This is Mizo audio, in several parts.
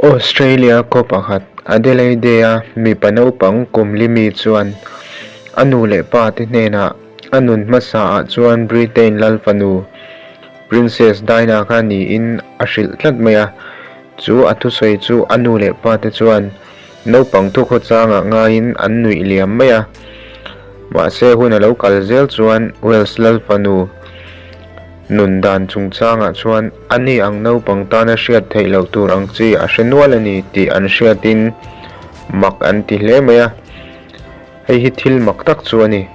Australia khaw pakhat Adelaide-a mipa naupang kum li mi chuan a nu leh pa te hnenah a nun hmasaah chuan Britain lal fanu Princess Diana kha niin a hrilh tlat mai a. Chu a thusawi chu a nu leh pa te chuan naupang thu khawchangah ngaiin an nuih liam mai a. Mahse hun a lo kal zel chuan Wales lal fanu Nun dan chungchangah chuan a ni ang naupang tana hriat theih loh tur ang chi a hre nual a ni tih an hriatin mak an ti hle mai a, hei hi thil mak tak chu a ni.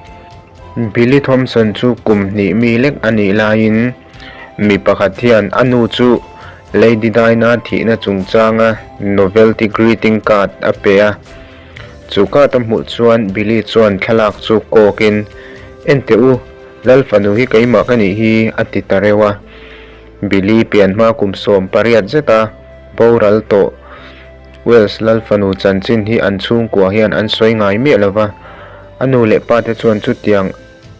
Billy Thompson chu kum hnih mi lek a nih laiin mi pakhat hian a nu chu Lady Diana thihna chungchanga novelty greeting card a pe a, chu card a hmuh chuan Billy chuan thlalak chu kawkin, Enteh u, Lal fanu hi keimah ka nih hi a ti ta reuh a. Billy pian hma kum 18 zeta boral tawh Wales lal fanu chanchin hi an chhungkua hian an sawi ngai miah lo va. A nu leh pa te chuan chutiang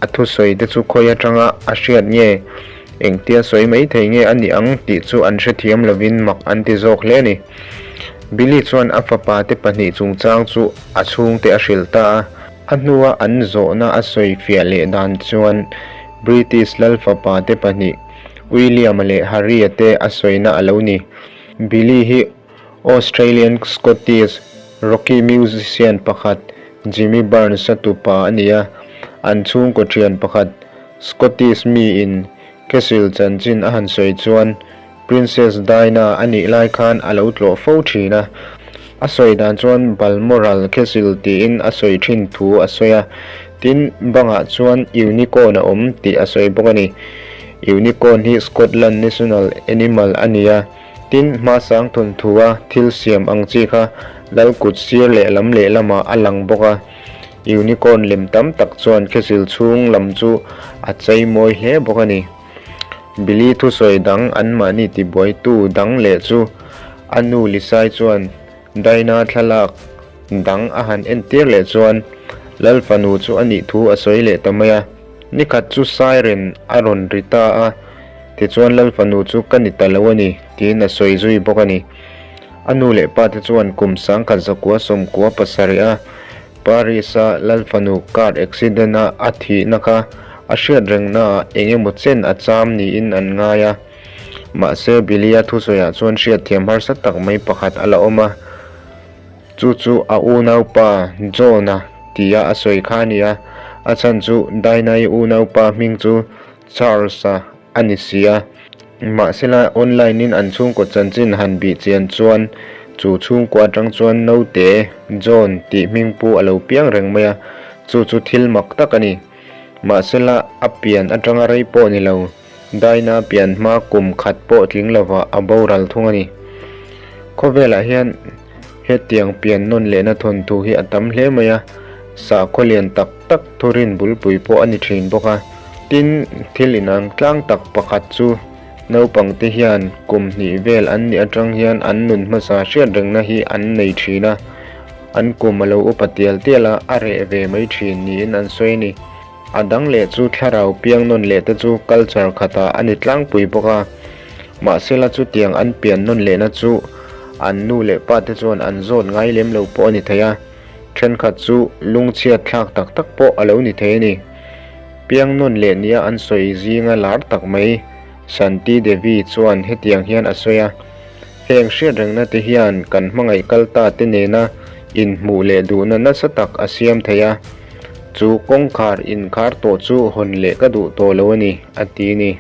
a thusawi te chu khawi atanga a hriat nge, engtia sawi mai thei nge a nih ang tih chu an hrethiam lovin mak an ti zawk hle a ni. Billy chuan a fapa te pahnih chungchang chu a chhungte a hrilh ta a. A hnua an zawhna a sawi fiah leh dan chuan British lal fapa te pahnih William-a leh Harry-a te a sawina a lo ni. Billy hi Australian Scottish rocky musician pakhat Jimmy Burns-a tupa a ni a, an chhungkaw thian pakhat Scottish miin Castle chanchin a han sawi chuan Princess Diana a nih lai khan a lo tlawh fo thin a, a sawi dan chuan Balmoral Castle tiin a sawi thin thu a sawi a, tin bangah chuan Unicorn a awm tih a sawi bawk a ni. Unicorn hi Scotland national animal a ni a, tin hmasang thawnthua thil siam ang chi kha lal kut sir lehlam lehlamah a lang bawk a, Unicorn lem tam tak chuan castle chhung lam chu a chei mawi hle bawk a ni. Billy thusawi dang anmahni tibuaitu dang leh chu a nu Lisai chuan Dinah thlalak dang a han entir leh chuan Lal fanu chu a nih thu a sawi leh ta mai a. Nikhat chu siren a rawn ri ta a, tichuan Lal fanu chu ka ni ta lo a ni tiin a sawi zui bawk a ni. A nu leh pa te chuan kum 1997 a Paris-a Lal fanu car accident-a a thihna kha a hriat rengnaah eng emaw chen a cham niin an ngai a. Mahse, Billy-a thusawiah chuan hriatthiam harsa tak mai pakhat a la awm a, chu chu a unaupa John-a tia a sawi kha a ni a, a chhan chu Dinah-i unaupa hming chu Charles-a a ni si a. Mahsela, online-in an chhungkaw chanchin han bih chian chuan chu chhungkua atang chuan naute John tih hming pu a lo piang reng mai a, chu chu thil mak tak a ni. Mahsela, a pian atanga rei pawh ni lo, Dinah pian hma kum khat pawh tling lovah a boral thung a ni. Khawvelah hian hetiang pian nawn lehna thawnthu hi a tam hle mai a, sakhaw lian tak tak thurin bulpui pawh a ni thin bawk a. Tin, thil inang tlang tak pakhat chu naupangte hian kum hnih vel an nih atang hian an nun hmasa hriat rengna hi an nei thin a, an kum a lo upa tial tial a, a reh ve mai thin niin an sawi a ni. A dang leh chu thlarau piang nawn leh te chu culture khatah a ni tlangpui bawk a, mahsela chutiang an pian nawn lehna chu an nu leh pa te chuan an zawt ngai lem lo pawh a ni thei a. Thenkhat chu lungchhiat thlak tak tak pawh a lo ni thei a ni. Piang nawn leh nia an sawi zinga lar tak mai Shanti Devi chuan hetiang hian a sawi a, Heng hriatrengna te hian kan hmangaih kal ta te nena inhmuh leh duhna nasa tak a siam thei a, chu kawngkhar inkhar tawh chu hawn leh ka duh tawh lo a ni, a ti a ni.